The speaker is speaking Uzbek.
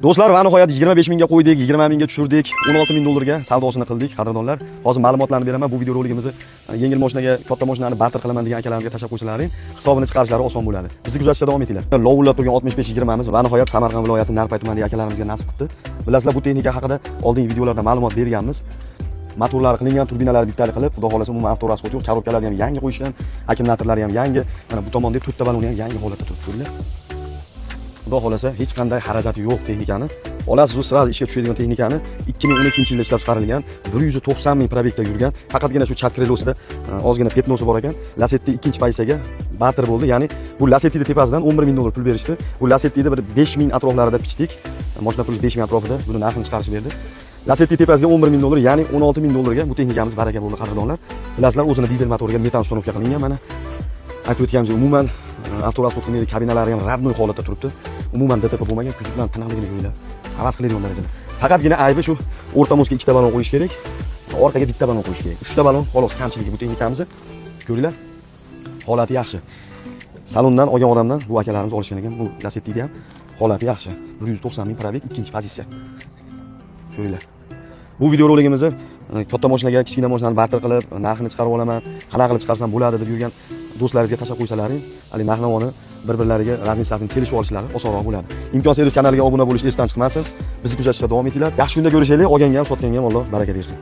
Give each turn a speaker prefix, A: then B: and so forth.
A: Do'stlar, va nihoyat 25 mingga qo'ydik, 20 mingga tushirdik, 16 ming dollarga savdosini qildik, qadrdonlar. Hozir ma'lumotlarni beraman. Bu videoroligimizni yengil mashinaga, katta mashinani barter qilaman degan akalarimizga tashlab qo'ysalaring, hisobini chiqarishlari oson bo'ladi. Bizni kuzatishda davom etinglar. Lovullab turgan 65 20miz va nihoyat Samarqand viloyati Narpay tumanidagi akalarimizga nasib qildi. Bilasizlar, bu texnika haqida oldingi videolarda ma'lumot berganmiz. Motorlari qilingan, turbinalari bittali qilib, xudo xohlasa, umuman авторасход yo'q, korobkalarni ham yangi qo'yishgan, akkumulyatorlari ham yangi. Mana bu tomonda to'rtta baloni ham yangi holatda turibdi, ko'ringlar. Xudo xohlasa, hech qanday xarajati yo'q texnikani. Olasiz, u сразу ishga tushadigan texnikani. 2012 yilda ishlab chiqarilgan, 190 ming пробег da yurgan. Faqatgina shu chap крыло sida ozgina пятно si bor ekan. Lasetti ikkinchi pozitsiyaga barter bo'ldi. Ya'ni bu Lasettini tepasidan 11 ming dollar pul berishdi. Bu Lasettini bir 5 ming atroflarida pichdik. Mashina puli 5 ming atrofida buni narxini chiqarishib berdi. Lasetti tepasiga 11 ming dollar, ya'ni 16 ming dollarga bu texnikamiz baraka bo'ldi, qadrdonlar. Bilasizlar, o'zini dizel motoriga metan установка qilingan mana. Aytib o'tganimizdek, umuman авторасход qilmaydi, kabinalari ham родной holatda turibdi. Umuman ДТП bo'lmagan, kuzovlar tiniqligini ko'ringlar. Havas qiladigan darajada. Faqatgina aybi shu o'rta мост ga ikkita balon qo'yish kerak, orqaga bitta balon qo'yish kerak. Uchta balon xolos kamchiligi bu texnikamizni. Ko'ringlar. Holati yaxshi. Salondan olgan odamdan bu akalarimiz olishgan ekan. Bu Lasettida ham holati yaxshi. 190 ming пробег, ikkinchi pozitsiya. Ko'ringlar. Bu videoroligimizni katta mashinaga kichkina mashinani barter qilib, narxini chiqarib olaman, qanaqa qilib chiqarsam bo'ladi deb yurgan do'stlaringizga tashlab qo'ysalaring, haligi narx-navoni bir-birlariga разница sini kelishib olishlari osonroq bo'ladi. Imkon servis kanaliga obuna bo'lish esdan chiqmasin. Bizni kuzatishda davom etinglar. Yaxshi kunda ko'rishaylik. Olganga ham, sotganga ham Alloh baraka bersin.